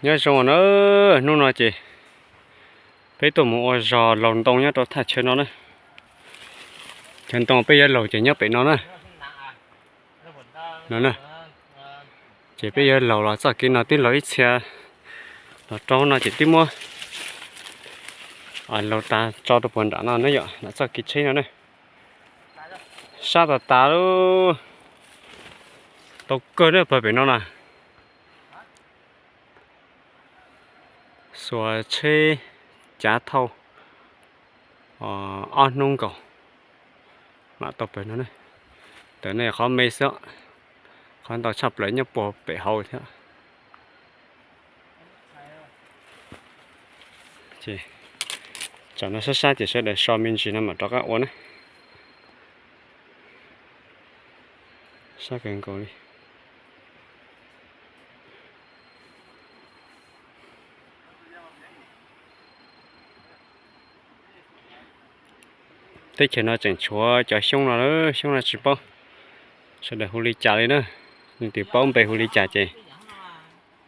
Nyob zoo na, hnub no ces peb tuaj mus ua zog laug ntoo nyob rau thaj chaw no na. Chaw ntoo peb yuav laug ces nyob pem no na. No na, ces peb yuav laug los txoj kev no twb laug ib txhia, los rau no ces twb muab laug tas tso rau puag nram no na yom, nram txoj kev tsheb no na. Sab tas tas lub, tau kawg na pawg pem no na. Xuas tsheb cav thauj ob hnub nkaus mam tau pawg no. Tam no qhov me xwb, qhov ntau tshaj plaws nyob puag pem hauv thiab. Tsam no sab sab ces sawv daws so me ntsis no mam rov qab ua na. Sab kawg nkaus li. Teb chaws no tseem tshuav cov xyoob no, xyoob no tsis paub sawv daws hu li cas li na. Leej twg paub npe hu li cas ces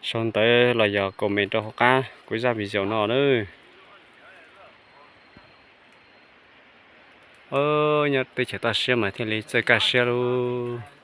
sau ntawv los yog comment rau hauv qab kuv zaj video no na. Nyob teb chaws toj siab mas thiaj li txawj kaj siab lub.